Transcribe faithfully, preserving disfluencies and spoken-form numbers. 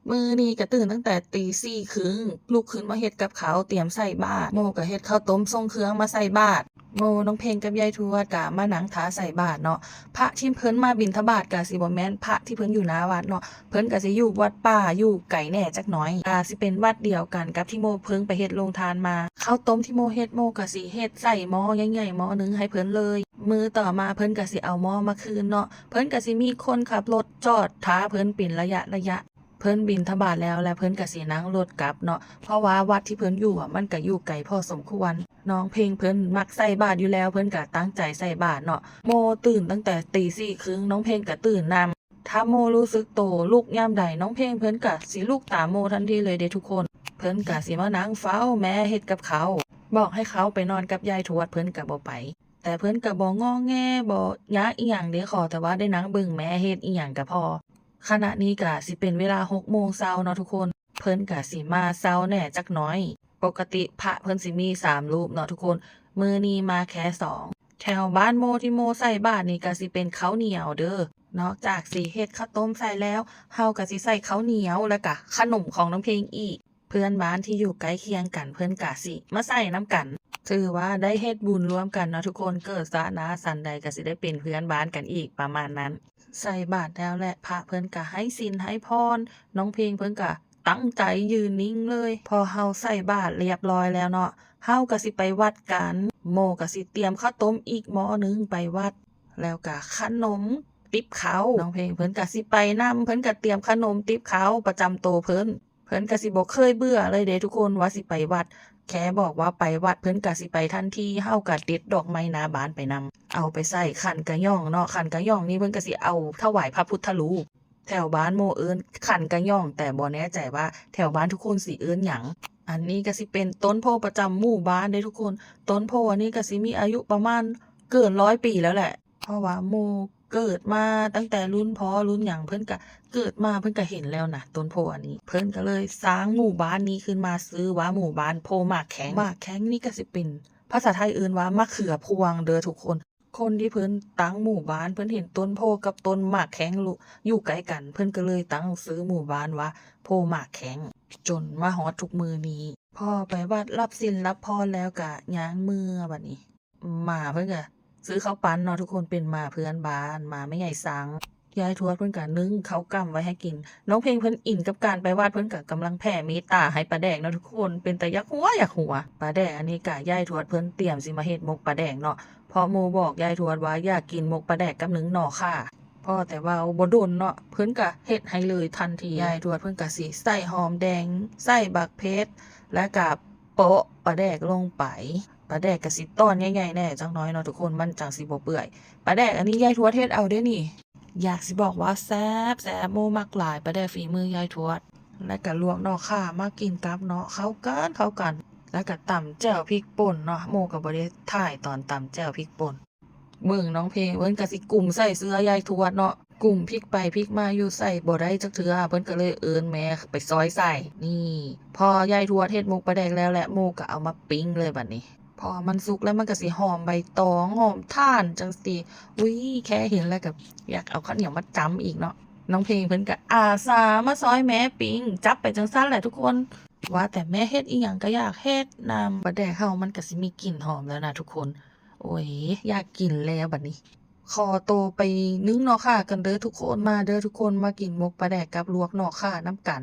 มื้อนี้ก็ตื่นตั้งแต่ตีสี่ครึ่ง ลุกขึ้นมาเฮ็ดกับข้าว เตรียมใส่บาตร โมก็เฮ็ดข้าวต้มส่งเครื่องมาใส่บาตร โม น้องเพลงกับยายทวดก็มานั่งท่าใส่บาตรเนาะ พระที่เพิ่นมาบิณฑบาตก็สิบ่แม่นพระที่เพิ่นอยู่หน้าวัดเนาะ เพิ่นก็สิอยู่วัดป่า อยู่ไกลแหน่จักหน่อย ก็สิเป็นวัดเดียวกันกับที่โมเพิ่งไปเฮ็ดโรงทานมา ข้าวต้มที่โมเฮ็ด โมก็สิเฮ็ดใส่หม้อใหญ่ๆหม้อหนึ่งให้เพิ่นเลย มื้อต่อมาเพิ่นก็สิเอาหม้อมาคืนเนาะ เพิ่นก็สิมีคนขับรถจอดท่าเพิ่นเป็นระยะระยะ เพิ่นบิณฑบาตแล้ว และเพิ่นก็สินั่งรถกลับเนาะ เพราะว่าวัดที่เพิ่นอยู่อะ มันก็อยู่ไกลพอสมควร น้องเพลงเพิ่นมักใส่บาตรอยู่แล้ว เพิ่นก็ตั้งใจใส่บาตรเนาะ โมตื่นตั้งแต่ตีสี่ครึ่ง น้องเพลงก็ตื่นนำ ถ้าโมรู้สึกโตลุกยามใด น้องเพลงเพิ่นก็สิลุกตามโมทันทีเลยเด้ทุกคน เพิ่นก็สิมานั่งเฝ้าแม่เฮ็ดกับข้าว บอกให้เขาไปนอนกับยายทวด เพิ่นก็บ่ไป แต่เพิ่นก็บ่งอแง บ่ยากอิหยังเด้ ขอแต่ว่าได้นั่งเบิ่งแม่เฮ็ดอิหยังก็พอ ขณะนี้ก็สิเป็นเวลาหกโมงเช้าเนาะทุกคน เพิ่นก็สิมาเช้าแหน่จักหน่อย ปกติพระเพิ่นสิมีสามรูปเนาะทุกคน มื้อนี้มาแค่สอง แถวบ้านโมที่โมใส่บาตรนี่ก็สิเป็นข้าวเหนียวเด้อ นอกจากสิเฮ็ดข้าวต้มใส่แล้ว เฮาก็สิใส่ข้าวเหนียว แล้วก็ขนมของน้องเพลงอีก เพื่อนบ้านที่อยู่ใกล้เคียงกันเพิ่นก็สิมาใส่นำกัน ถือว่าได้เฮ็ดบุญร่วมกันเนาะทุกคน เกิดชาติหน้าสันใดก็สิได้เป็นเพื่อนบ้านกันอีก ประมาณนั้น ใส่บาตรแล้วแหละ พระเพิ่นก็ให้ศีลให้พร น้องเพลงเพิ่นก็ตั้งใจยืนนิ่งเลย พอเฮาใส่บาตรเรียบร้อยแล้วเนาะ เฮาก็สิไปวัดกัน โมก็สิเตรียมข้าวต้มอีกหม้อหนึ่งไปวัด แล้วก็ขนมติบข้าว น้องเพลงเพิ่นก็สิไปนำ เพิ่นก็เตรียมขนมติบข้าวประจำโตเพิ่น เพิ่นก็สิบ่เคยเบื่อเลยเด้ทุกคน ว่าสิไปวัด แค่บอกว่าไปวัด เพิ่นก็สิไปทันที เฮาก็เด็ดดอกไม้หน้าบ้านไปนำ เอาไปใส่ขันกะหย่องเนาะ ขันกะหย่องนี่เพิ่นก็สิเอาถวายพระพุทธรูป แถวบ้านโมเอิ้นขันกะหย่อง แต่บ่แน่ใจว่าแถวบ้านทุกคนสิเอิ้นหยัง อันนี้ก็สิเป็นต้นโพธิ์ประจำหมู่บ้านเด้ทุกคน ต้นโพธิ์อันนี้ก็สิมีอายุประมาณเกินร้อยปีแล้วแหละ เพราะว่าโมเกิดมาตั้งแต่รุ่นพ่อรุ่นหยัง เพิ่นก็เกิดมาเพิ่นก็เห็นแล้วนะ ต้นโพธิ์อันนี้ เพิ่นก็เลยสร้างหมู่บ้านนี้ขึ้นมา ชื่อว่าหมู่บ้านโพธิ์หมากแข้ง หมากแข้งนี่ก็สิเป็น ภาษาไทยเอิ้นว่ามะเขือพวงเด้อทุกคน คนที่เพิ่นตั้งหมู่บ้าน เพิ่นเห็นต้นโพธิ์กับต้นหมากแข้งลุ อยู่ใกล้กัน เพิ่นก็เลยตั้งชื่อหมู่บ้านว่าโพธิ์หมากแข้ง จนมาฮอดทุกมื้อนี้ พอไปวัดรับศีลรับพรแล้วก็ย่างเมือบัดนี้ หมาเพิ่นก็ซื้อข้าวปันเนาะทุกคน เป็นหมาเพื่อนบ้าน หมาแม่ใหญ่สัง ยายทวดเพิ่นก็นึ่งข้าวกล้ำไว้ให้กิน น้องเพลงเพิ่นอินกับการไปวัด เพิ่นก็กำลังแผ่เมตตาให้ปลาแดกเนาะทุกคน เป็นตาอยากหัวอยากหัว ปลาแดกอันนี้ก็ยายทวดเพิ่นเตรียมสิมาเฮ็ดหมกปลาแดกเนาะ เพราะโมบอกยายทวดว่าอยากกินหมกปลาแดกกับนึ่งหน่อข่า พอแต่ว่าบ่โดนเนาะ เพิ่นก็เฮ็ดให้เลยทันที ยายทวดเพิ่นก็สิใส่หอมแดง ใส่บักเผ็ด แล้วก็โปะปลาแดกลงไป ปลาแดกก็สิตอนใหญ่ๆแหน่จักหน่อยเนาะทุกคน มันจั่งสิบ่เปื่อย ปลาแดกอันนี้ยายทวดเฮ็ดเอาเด้นี่ อยากสิบอกว่าแซ่บแซ่บ โมมักหลาย ปลาแดกฝีมือยายทวด แล้วก็ลวกหน่อข่ามากินกับเนาะ เข้ากันเข้ากัน แล้วก็ตำแจ่วพริกป่นเนาะ โมก็บ่ได้ถ่ายตอนตำแจ่วพริกป่น เบิ่งน้องเพลง เพิ่นก็สิกุมใส่เสื้อยายทวดเนาะ กุมพลิกไปพลิกมาอยู่ ใส่บ่ได้จักเทื่อ เพิ่นก็เลยเอิ้นแม่ไปซอยใส่ นี่ พอยายทวดเฮ็ดหมกปลาแดกแล้วแหละ โมก็เอามาปิ้งเลยบัดนี้ พอมันสุกแล้วมันก็สิหอมใบตอง หอมถ่านจั่งซี้ อุ๊ย แค่เห็นแล้วก็อยากเอาข้าวเหนียวมาจ้ำอีกเนาะ น้องเพลงเพิ่นก็อาสามาซอยแม่ปิ้ง จับไปจั่งซั้นแหละทุกคน ว่าแต่แม่เฮ็ดอิหยังก็อยากเฮ็ดนำ ปลาแดกเฮามันก็สิมีกลิ่นหอมแล้วนะทุกคน โอ้ย อยากกินแล้วบัดนี้ ขอโตไปนึ่งหน่อข่ากันเด้อทุกคน มาเด้อทุกคน มากินหมกปลาแดกกับลวกหน่อข่านำกัน